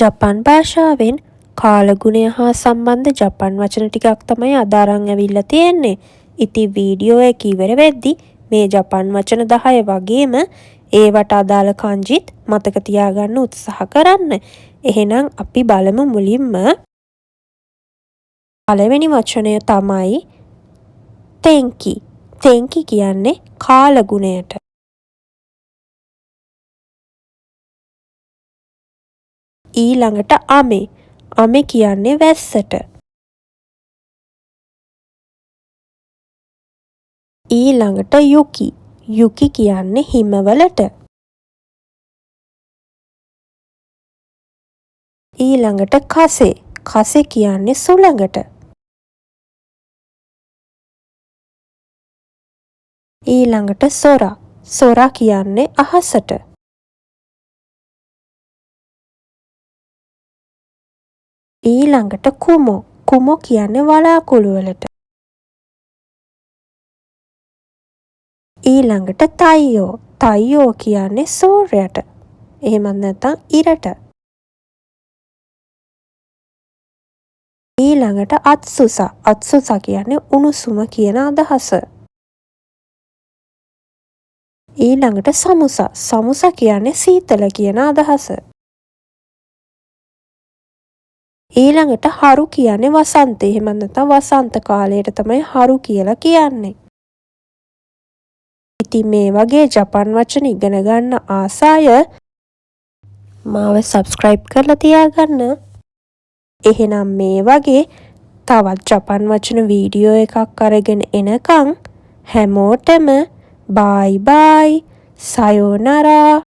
ජපන් භාෂාවෙන් කාලගුණය හා සම්බන්ධ ජපන් වචන ටිකක් තමයි අද අරන් ඇවිල්ලා තියෙන්නේ. ඉතින් වීඩියෝ එක ඉවර වෙද්දි මේ ජපන් වචන 10 වගේම ඒවට අදාළ කංජිත් මතක තියාගන්න උත්සාහ කරන්න. එහෙනම් අපි බලමු මුලින්ම පළවෙනි වචනය තමයි තෙන්කි. තෙන්කි කියන්නේ කාලගුණයට. ඊළඟට අමේ. අමේ කියන්නේ වැස්සට. ඊළඟට යුකි. යුකි කියන්නේ හිමවලට. ඊළඟට කසේ. කසේ කියන්නේ සුළඟට. ඊළඟට සොරා. සොරා කියන්නේ අහසට. ඊළඟට කුමෝ. කුමෝ කියන්නේ වලාකුළු වලට. ඊළඟට තයියෝ. තයියෝ කියන්නේ සූර්යයට. එහෙමත් නැත්නම් ඉරට. ඊළඟට අත්සුසා. අත්සුසා කියන්නේ උණුසුම කියන අදහස. ඊළඟට සමුසා. සමුසා කියන්නේ සීතල කියන අදහස. ඊළඟට හරු කියන්නේ වසන්තය. එහෙමත් නැත්නම් වසන්ත කාලයට තමයි හරු කියලා කියන්නේ. ඉතින් මේ වගේ ජපන් වචන ඉගෙන ගන්න ආස අය මාව සබ්ස්ක්‍රයිබ් කරලා තියාගන්න. එහෙනම් මේ වගේ තවත් ජපන් වචන වීඩියෝ එකක් අරගෙන එනකන් හැමෝටම බායි බායි, සයෝනරා.